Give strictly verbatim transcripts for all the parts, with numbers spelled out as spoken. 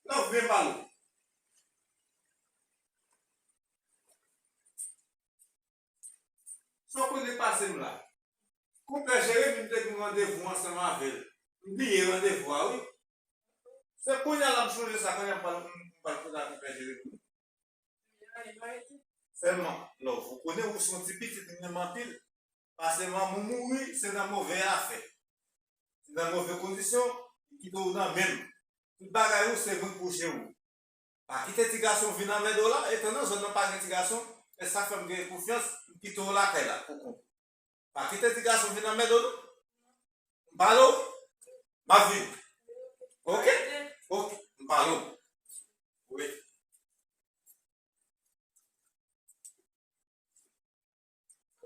Love, vin pale. Sa w konnen pase m la? Konpè Jeremi, m te gen randevou ansanm avè l. M bliye randevou a, wi. Se kounye a la m sonje sa, kounye a m pral, m pral kote ak Konpè Jeremi. Sèlman, Love, ou konnen ou se yon ti pitit, m renmen anpil. Pase manman w mouri, se nan move afè. Se nan move kondisyon, li kite w nan men m. Tout bagay ou se grenn kouche ou. Pa kite ti gason vin anmède w la, etan nan zòn nan pa gen ti gason, e sa fè m gen konfyans, m kite w lakay la, pou kont. Pa kite ti gason vin anmède w non. M pale w, m ap vini. Oke? Oke, m pale w. Wi.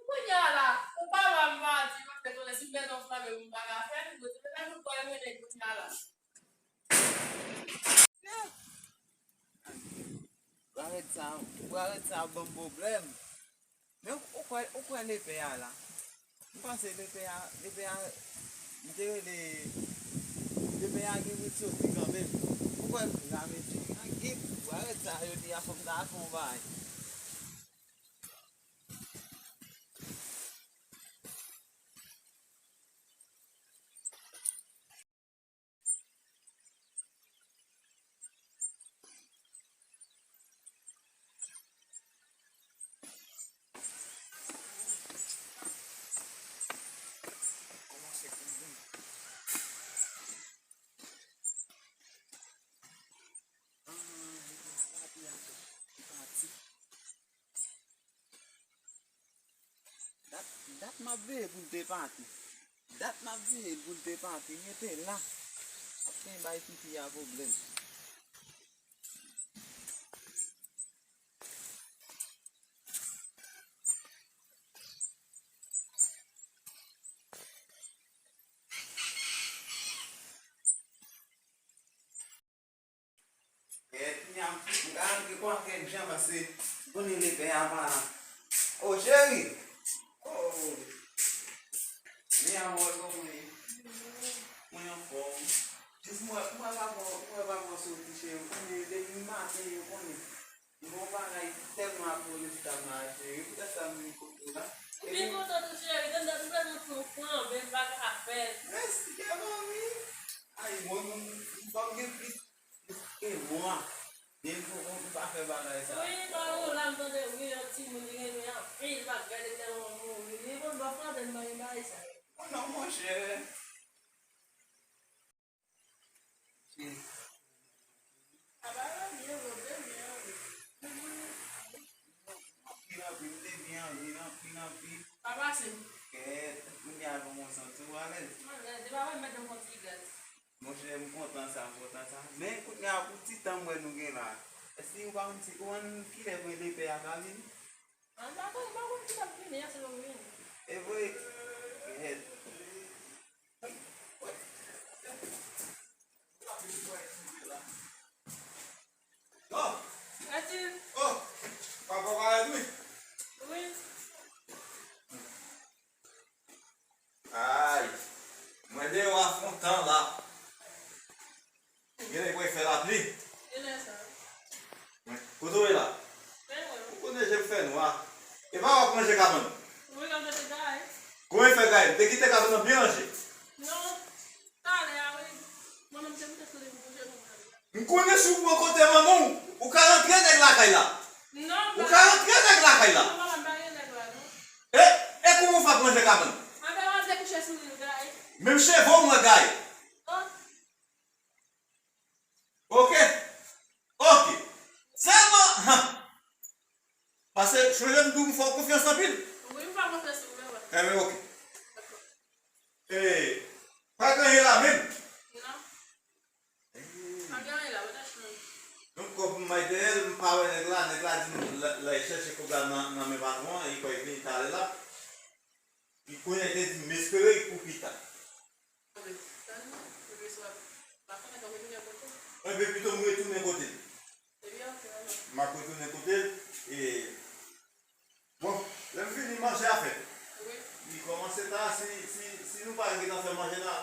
Kounye a la, ou pa va m pa di, paske konnen si m gen yon flame, m pa ka fè l, mwen te mete tout bòy mwen nèg kounye a la. Barèt sa, barèt sa ban m pwoblèm. Men ou, ou kwè, ou kwè lepè a la? M panse lepè a, lepè a, m te rele, lepè a gen rit soti kanmenm. Ou kwè l la, mesye? An gen barèt sa yo di a, fò m ta fè yon bagay. Dat, dat m ap veye pou l te pati. Dat m ap veye l pou l te pati. Rete la. Ap gen bay tifi a pwoblèm. E, kounya, m ka rantre kwa kèk jan, paske m konnen lepè a pa. O, cheri! O! Men a wòl kòman ye? Mwen anfòm. Jis mwen, mwen pa bon, mwen pa bon soti, cheri. Ou konnen, depi maten, ou konnen. M gon bagay tèlman ak Molesta m la, cheri. Poutèt sa m vin kote w la. M byen kontan tou, cheri. Tande, m bezwen pran yon flanbe, m pa ka fè l. Mèsi, kè manmi. Ay, mwen, mwen, mwen, fò m gen plis. E mwa. Depi m poko, m pa fè bagay sa. Wi, pa yon la, m tande, wi, yon timoun li renmen anpil, bagay li tèlman mouri. Li konn bò frante m nan yon bagay sa yo. O non, monchè. Cheri. Apa yo byen, yo byen, byen, wi. Anpil, anpil, m te byen anvi l, anpil, anpil. Pa pase m. Kèt, kounye a kòman w santi w alèz? M alèz, e pa wè m mèt yon bon ti gaz. Monchè, m kontan sa, m kontan sa. Men, kounye a, pou ti tan m wè nou gen la, èske ou pa konn si, ou konn kilè mwen lepè a ka vini? A, m pa konn, m pa konn kilè l ap vini, èske l ap vini? E vre? Gèt. Oh! Mèsi. Oh! Papa parèt, wi. Wi. Ay, mwen deyò a fè yon tan la. Genlè pou fè lapli. Genlè sa. Mwen, kote w ye la? Mwen, mwen. Ou konnen je fè nwa. E pa w ap ranje kabann? Wi, m ap ranje kay. Kòman fè kay? M te kite kabann nan byen ranje. Non. Talè a, wi. Mwen menm, se m te sou li pou bouje nou. M konnen si w pran kote manman w, ou ka rantre nèg lakay la. Non, ou ka rantre nèg lakay la. Non, papa, m pa gen nèg la, non. E, e kòman w fè ap ranje kabann? Anben, w ap dekouche sou li, gay. Menm cheve w mwen gay. Oh. Oke. Oke. Sèlman, han. Paske, chonje m di w m fè w konfyans anpil. Wi, m fè w konfyans tou, men wè. Enben, oke. Dakò. E, pa gen anyen la menm. Non. Pa gen anyen la, pa ta chonje. Donk, kòb m bay dèyè l, m pa wè nèg la, nèg la di m l, l al chèche kòb la nan, nan men patwon an, e li kwè l vini talè la. Li konnen te di m, m espere l pou pita. Enben, pito m retounen kote l. M ap retounen kote l. E, bon, lè m vini, manje a fèt. Li kòmanse ta, si, si, si nou pa gentan fè manje la,